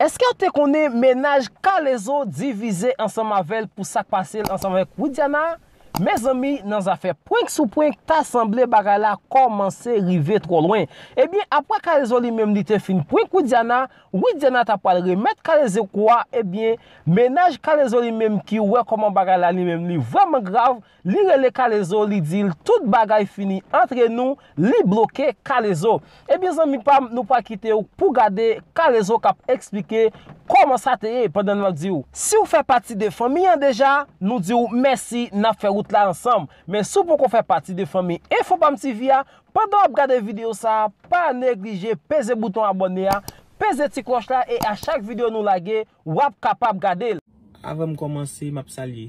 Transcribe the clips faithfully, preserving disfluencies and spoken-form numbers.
Èske w te konnen mennaj K-Lezo divize ansanm avè l pou sa k pase l ansanm avèk Widiana? Mezanmi, nan zafè prank sou prank, ta sanble bagay la kòmanse rive twò lwen. Ebyen, apre K-Lezo li menm li te fin prank Widiana, Widiana ta pral remèt K-Lezo kou a, ebyen, mennaj K-Lezo li menm ki wè kòman bagay la li menm li vrèman grav, li rele K-Lezo, li di l tout bagay fini antre nou, li bloke K-Lezo. Ebyen, zanmi pa m, nou pral kite w pou gade K-Lezo k ap eksplike kòman sa te ye pandan n ap di w. Si w fè pati de fanmi an deja, nou di w mèsi, n ap fè wout la ansanm. Men si w poko fè pati de fanmi Enfo Pam T V a, pandan w ap gade videyo sa a, pa neglije peze bouton abòne a, peze ti klòch la e a chak videyo nou lage, w ap kapab gade l. Avan m kòmanse, m ap salye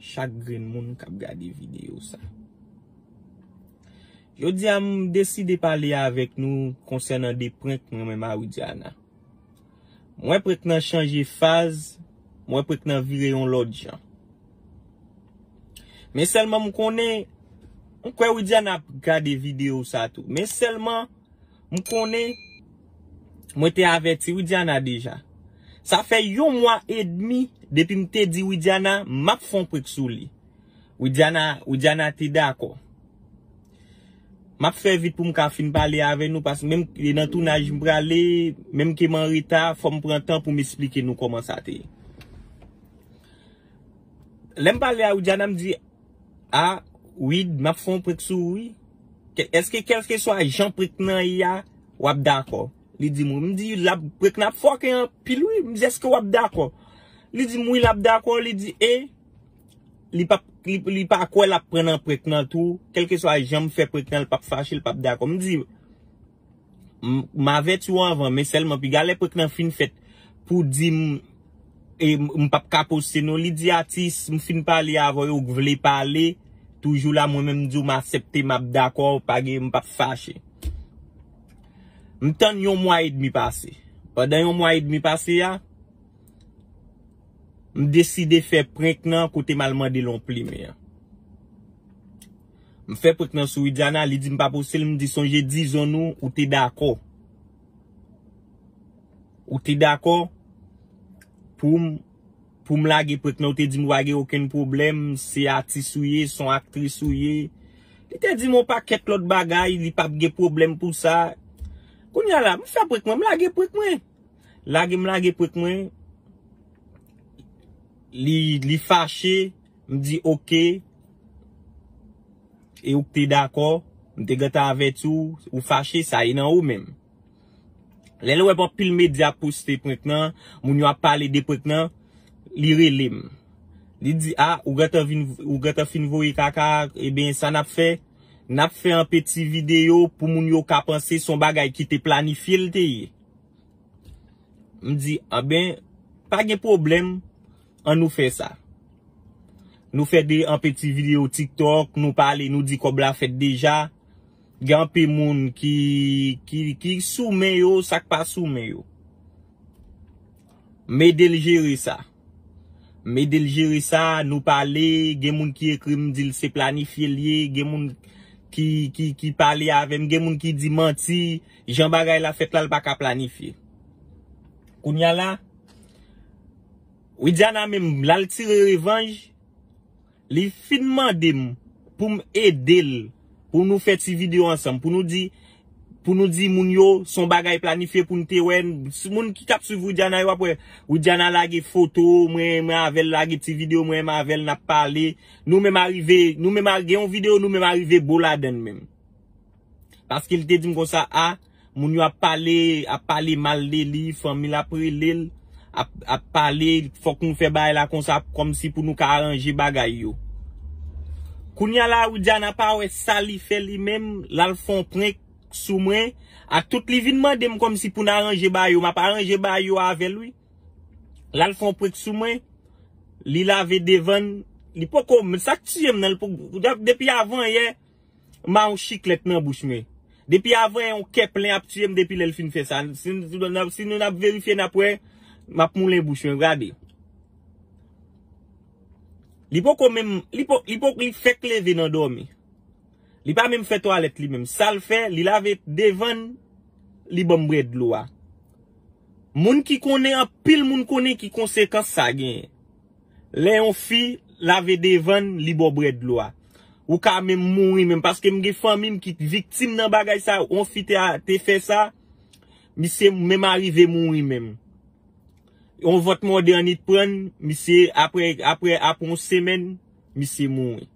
chak grenn moun k ap gade videyo sa. Jodi a, m deside pale avèk nou konsènan de prank mwen menm a Widiana. M wè prank nan chanje faz, m wè prank nan vire yon lòt jan. Men sèlman m konnen, m kwè Widiana ap gade videyo sa tou. Men sèlman, m konnen, mwen te avèti Widiana deja. Sa fè yon mwa edmi depi m te di Widiana, m ap fè yon prank sou li. Widiana, Widiana te dakò. M ap fè vit pou m ka fin pale avè nou, paske menm e nan tounaj m prale, menm ke m an reta, fò m pran tan pou m esplike nou kòman sa te ye. Lè m pale a Widiana, m di, "A, Wid, m ap fè yon prank sou ou, wi. Ke- Èske kèlkeswa jan prank nan ye a, w ap dakò?" Li di m, wi. M di, "L ap, prank nan ap fòke anpil, wi." M di, "Èske w ap dakò?" Li di m, "Wi, l ap dakò." Li di, "E, li p ap, li, li pa kwè l ap pran nan prank nan tou. Kèlkeswa jan m fè prank nan, l p ap fache, l p ap dakò." M di, "M, m avèti w anvan, men sèlman piga lè prank nan fin fèt pou di m, e, m, m p ap ka poste non." Li di, "Atis, m fin pale avè w, ou vle pale, toujou la, mwen menm m di w m aksepte, m ap dakò, pa gen, m p ap fache." M tann yon mwa edmi pase. Pandan yon mwa edmi pase a, m deside fè prank nan kote m al mande l yon plimen an. M fè prank nan sou Widiana, li di m pa poste l, m di, "Sonje dizon nou, ou te dakò. Ou te dakò pou m, pou m lage prank nan, ou te di m ou pa gen okenn pwoblèm, se atis ou ye, se yon aktris ou ye." Li te di m yon pakèt lòt bagay, li p ap gen pwoblèm pou sa. Kounye a la, m fè prank mwen, m lage prank mwen. Lage m lage prank mwen. Li, li fache, m di, "Oke. E ou k te dakò, m te gentan avèti w, ou fache, sa e nan ou menm." Lè l wè anpil medya ap poste prank nan, moun yo ap pale de prank nan, li rele m. Li di, "A, ou gentan vin, ou gentan fin voye kaka, ebyen, sa n ap fè? N ap fè yon peti videyo pou moun yo ka panse se yon bagay ki te planifye l te ye." M di, "Anben, pa gen pwoblèm, ann nou fè sa." Nou fè de, anpe ti videyo TikTok, nou pale, nou di kòb la fèt deja. Gen anpe moun ki, ki, ki sou men yo, sa k pa sou men yo. M ede l jere sa. M ede l jere sa, nou pale, gen moun ki ekri m, di l se planifye l ye, gen moun ki, ki, ki pale avè m, gen moun ki di manti, jan bagay la fèt la, l pa ka planifye. Kounye a la, Widiana menm, l al tire revanj, li fin mande m pou m ede l, pou nou fè ti videyo ansanm, pou nou di, pou nou di moun yo, se yon bagay planifye pou n te wè, moun ki t ap swiv Widiana yo ap wè, Widiana lage foto, mwen, mwen avè l lage ti videyo, mwen, mwen avè l n ap pale, nou menm arive, nou menm a- gen yon videyo, nou menm arive bo ladann menm. Paske li te di m konsa, a, moun yo ap pale, ap pale mal de li, fanmi l ap rele l, ap, ap pale, fòk nou fè bagay la konsa, kòmsi pou nou ka aranje bagay yo. Kounye a la, Widiana pa wè sa li fè li menm, l al fè yon prank sou mwen, ak tout li vin mande m kòmsi pou n aranje bagay yo, m ap aranje bagay yo avè l, wi. L al fè yon prank sou mwen, li lave devan l, li poko, sa k tiye m nan, li poko, depi avan yè, m a yon chiklèt nan bouch mwen. Depi avan yon kè plen ap tiye m depi lè l fin fè sa. Si, si nou n ap verifye, n ap wè, m ap moulen bouch mwen, gade. Li poko menm, li po, li po, li fèk leve nan dòmi. Li pa menm fè twalèt li menm. Sa l fè, li lave devan l, li ban m bwè dlo a. Moun ki konnen, anpil moun konnen ki konsekans sa genyen. Lè yon fi lave devan l, li ba w bwè dlo a. Ou ka menm mouri menm, paske m gen fanmi m ki viktim nan bagay sa, yon fi te, te fè sa, misye menm arive mouri menm. Yon vant mòde annit pran l, misye apre, apre, apre yon semèn, misye mouri.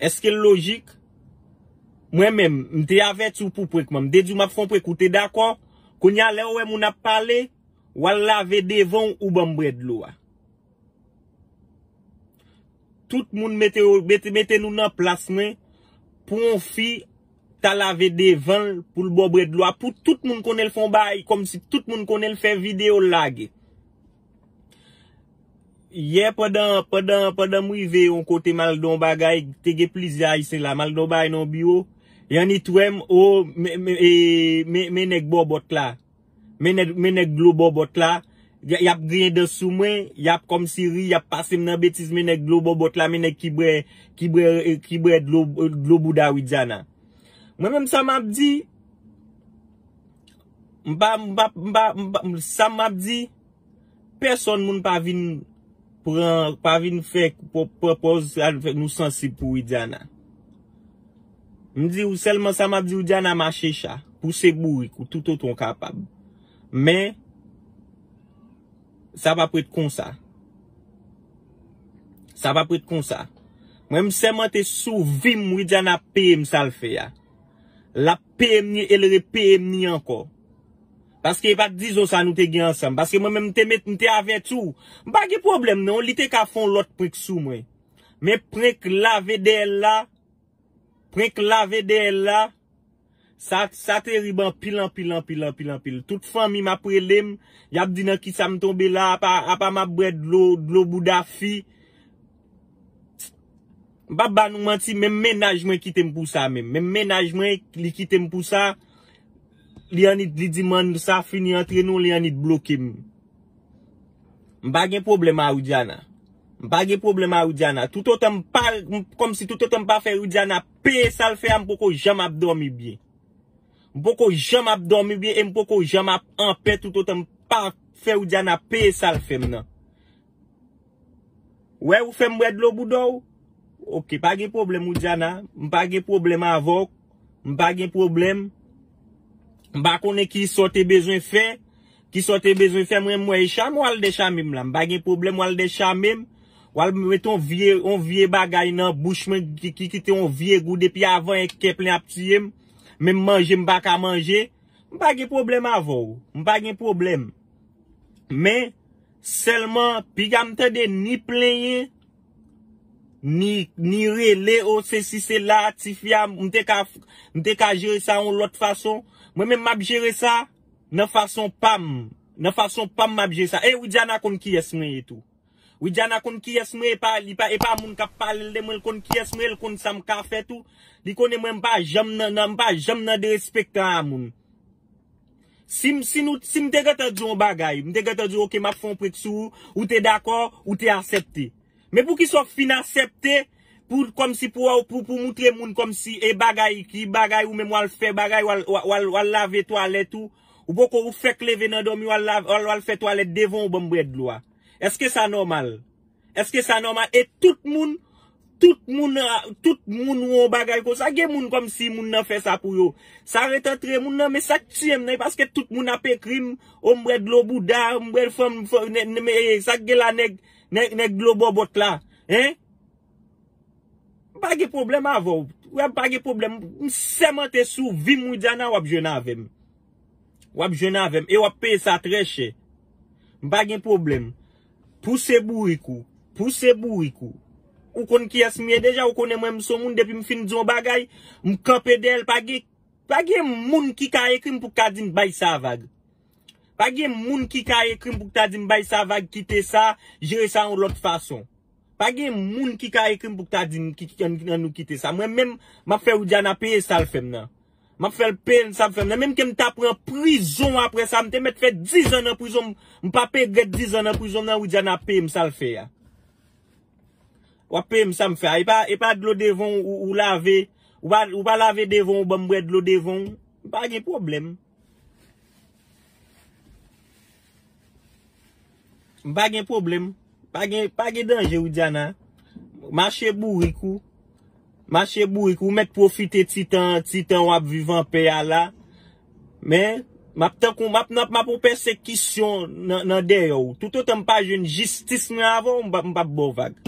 Èske l lojik? Mwen menm, m te avèti w pou prank mwen. M te di w m ap fè yon prank, ou te dakò. Kounye a, lè w wè moun ap pale, w al lave devan w, ou ban m bwè dlo a. Tout moun mete, mete, mete nou nan plas mwen pou yon fi ta lave devan l, pou l ba w bwè dlo a, pou tout moun konnen l fè yon bagay, kòmsi tout moun konnen l fè videyo l lage. Yè pandan, pandan, pandan m rive yon kote m al di yon bagay, te gen plizyè Ayisyen la, m al di yon bagay nan yon biwo, y annik wè m, o, men, men, e, men, men nèg bòbòt la, men nèg, men nèg dlo bòbòt la, y, y ap griyen dan sou mwen, y ap kòmsi ri, y ap pase m nan betiz, men nèg dlo bòbòt la, men nèg ki bwè, ki bwè, ki bwè dlo, dlo bouda Widiana. Mwen menm sa m ap di, m pa, m pa, m pa, m pa, sa m ap di, pèsòn moun pa vin pran, pa vin fè, pran, pran pòz al fè nou sansib pou Widiana. M di w sèlman sa m ap di w, Widiana mache cha, pouse bourik ou toutotan w kapab. Men, sa p ap ret konsa. Sa p ap ret konsa. Mwen, m sèmante sou vi m, Widiana ap peye m sa l fè a. L ap peye m ni, e l repeye m ni ankò. Paske e pa t dizon sa nou te gen ansanm. Paske mwen menm, m te met, m te avèti w. M pa gen pwoblèm non, li te ka fè yon lòt prank sou mwen. Men prank lave dèyè l la, prank lave dèyè l la, sa, sa terib anpil, anpil, anpil, anpil, anpil. Tout fanmi m ap rele m, y ap di nan kisa m tonbe la, apa, apa m ap bwè dlo, dlo bouda fi. M p ap ba nou manti, menm mennaj mwen kite m pou sa menm. Menm mennaj mwen, li kite m pou sa. Li annik, li di m sa fini antre nou, li annik bloke m. M pa gen pwoblèm a Widiana. M pa gen pwoblèm a Widiana. Toutotan m pa, m, kòmsi toutotan m pa fè Widiana peye sa l fè a, m poko janm ap dòmi byen. M poko janm ap dòmi byen e m poko janm ap anpè toutotan m pa fè Widiana peye sa l fè m nan. Wè, ou fè m bwè dlo bouda w? Oke, pa gen pwoblèm, Widiana. M pa gen pwoblèm avè w. M pa gen pwoblèm. M pa konnen ki sa w te bezwen fè. Ki sa w te bezwen fè, mwen, m wè e chame w al dechame m la. M pa gen pwoblèm, w al dechame m. W al mete yon vye, yon vye bagay nan bouch mwen ki, ki kite yon vye gou depi avan, e kè plen ap tiye m. Menm manje, m pa ka manje. M pa gen pwoblèm avè w. M pa gen pwoblèm. Men, sèlman, piga m tande ni plenyen, ni, ni rele, o, sesi, sela, tifi a, m te ka, m te ka jere sa yon lòt fason. Mwen menm, m ap jere sa nan fason pa m. Nan fason pa m, m ap jere sa. E Widiana konn kiyès mwen ye tou. Widiana konn kiyès mwen, e pa, li pa, e pa moun k ap pale l de mwen, l konn kiyès mwen, l konn sa m ka fè tou. Li konnen mwen, m pa janm nan, nan, m pa janm nan derespektan a moun. Si m, si nou, si m te gentan di w yon bagay, m te gentan di w, oke, m ap fè yon prank sou ou, ou te dakò, ou te aksepte. Men poukisa w fin aksepte pou, kòmsi pou, pou, pou moutre moun kòmsi e bagay, ki bagay ou menm w al fè bagay, w al, w al, w al, w al lave twalèt ou, ou poko, ou fèk leve nan dòmi, w al lave, w al, w al fè twalèt devan w ban m bwè dlo a. Èske sa nòmal? Èske sa nòmal? E tout moun, tout moun, ah, tout moun wè yon bagay konsa. Gen moun kòmsi moun nan fè sa pou yo. Sa ret antre moun nan, men sa k tiye m nan, e paske tout moun ap ekri m, o m bwè dlo bouda, m bwè fanm, fanm, nè, nè, men, eh, sa k gen la nèg, nèg, nèg dlo bòbòt la, hein? M pa gen pwoblèm avè w. Wè, m pa gen pwoblèm. M sèmante sou vi m, Widiana, w ap jwenn avè m. W ap jwenn avè m. E w ap peye sa trè chè. M pa gen pwoblèm. Pouse bourik ou. Pouse bourik ou. Ou konn kiyès m ye deja, ou konnen mwen m se yon moun depi m fin di yon bagay, m kanpe dèyè l, pa gen, pa gen moun ki ka ekri m pou ka di m bay sa vag. Pa gen moun ki ka ekri m pou ta di m bay sa vag, kite sa, jere sa yon lòt fason. Pa gen moun ki ka ekri m pou ta di m ki, ki, ann, ann nou kite sa. Mwen menm, m ap fè Widiana peye sa l fè m nan. M ap fè l peye sa l fè m nan. Menm ke m ta pran prizon apre sa, m te mèt fè dizan nan prizon, m, m p ap regrèt dizan nan prizon nan, Widiana ap peye m sa l fè a. W ap peye m sa m fè a. E pa, e pa dlo devan w, ou, ou lave, ou pa, ou pa lave devan w, ou ban m bwè dlo devan w. M pa gen pwoblèm. M pa gen pwoblèm. Pa gen, pa gen danje, Widiana. Mache bourik ou. Mache bourik ou. Mèt pwofite ti tan, ti tan w ap viv anpè a la. Men, m ap tankou, m ap nan, m ap yon pèsekisyon nan, nan dèyè w. Toutotan m pa jwenn jistis mwen avè w, m p ap, m p ap ba w vag.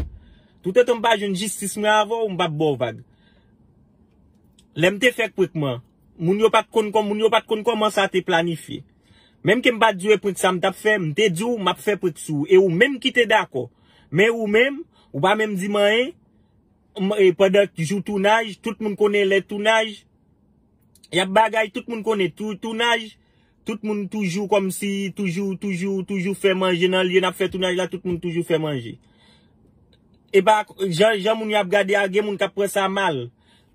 Toutotan m pa jwenn jistis mwen avè w, m p ap ba w vag. Lè m te fè prank mwen, moun yo pa t konn kòm, moun yo pa t konn kòman sa te planifye. Menm ke m pa t di w e prank sa m t ap fè, m te di w m ap fè prank sou ou. E ou menm ki te dakò. Men ou menm, ou pa menm di m anyen. M, e pandan jou tounaj, tout moun konnen lè tounaj. Y ap bagay, tout moun konnen tou, tounaj. Tout moun toujou kòmsi, toujou, toujou, toujou fè manje nan lye n ap fè tounaj la, tout moun toujou fè manje. E pa, jan, jan moun y ap gade a, gen moun k ap pran sa mal.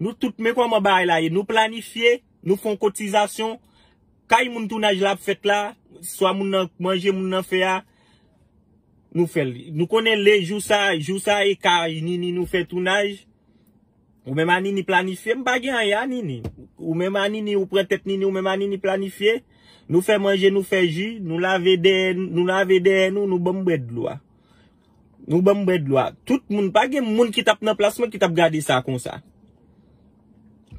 Nou tout, men kòman bagay la ye. Nou planifye, nou fè yon kotizasyon. Kay moun tounaj la ap fèt la, swa moun nan manje, moun nan fè a, nou fè l. Nou konnen le jou sa, jou sa e kay Nini nou fè tounaj. Ou menm a Nini planifye, m pa gen anyen a Nini. Ou menm a Nini, ou pran tèt Nini, ou menm a Nini planifye. Nou fè manje, nou fè ji, nou lave dèyè, nou lave dèyè nou, nou ban m bwè dlo a. Nou ban m bwè dlo a. Tout moun, pa gen moun ki t ap nan plas mwen ki t ap gade sa konsa.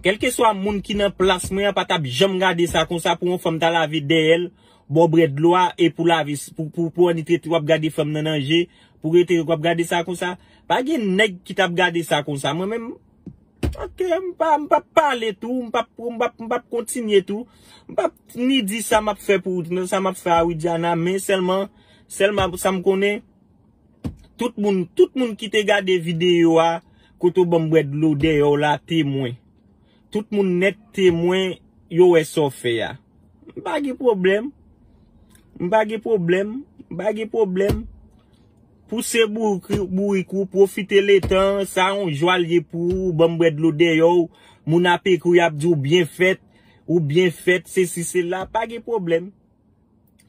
Kèlkeswa moun ki nan plas mwen an pa t ap janm gade sa konsa pou yon fanm ta lave dèyè l, ba w bwè dlo a, e pou lave, pou, pou, pou annik rete w ap gade fanm nan nan je, pou rete w ap gade sa konsa. Pa gen nèg ki t ap gade sa konsa. Mwen menm, ok, m pa, m p ap pale tou, m p ap, m p ap, m p ap kontinye tou. M p ap ni di sa m ap fè pou, sa m ap fè a Widiana, men sèlman, sèlman sa m konnen, tout moun, tout moun ki te gade videyo a, kote w ban m bwè dlo dèyè w la, temwen. Tout moun nèt temwen, yo wè sa w fè a. M pa gen pwoblèm. M pa gen pwoblèm. M pa gen pwoblèm. Pouse bourik, bourik ou, pwofite letan, sa yon jwa l ye pou ou, ban m bwè dlo dèyè w, moun ap ekri, y ap di w byen fèt, ou byen fèt, sesi, sela, pa gen pwoblèm.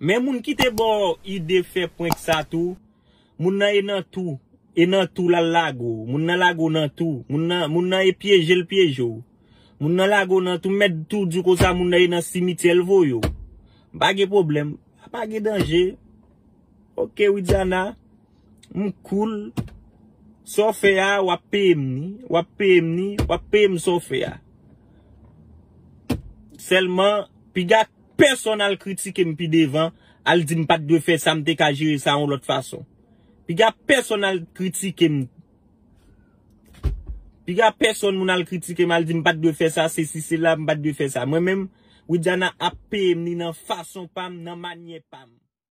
Men moun ki te ba w ide fè prank sa tou, moun nan e nan tou, e nan tou l al lage w, moun nan lage w nan tou, moun nan, moun nan e pyeje l pyeje w. Moun nan lage w nan tou, m mèt tou di w konsa, moun nan e nan simityè l voye w. Pa gen pwoblèm, pa gen danje. Ok, Widiana, m cool. Sa w fè a, w ap peye m ni, w ap peye m ni, w ap peye m sa w fè a. Sèlman, piga pèsonn al kritike m pi devan, al di m pa t dwe fè sa, m te ka jere sa yon lòt fason. Piga pèsonn al kritike m. Piga pèsonn moun al kritike m, al di m pa t dwe fè sa, sesi, sela, m pa t dwe fè sa. Mwen menm, Widiana ap peye m ni nan fason pa m, nan manyè pa m.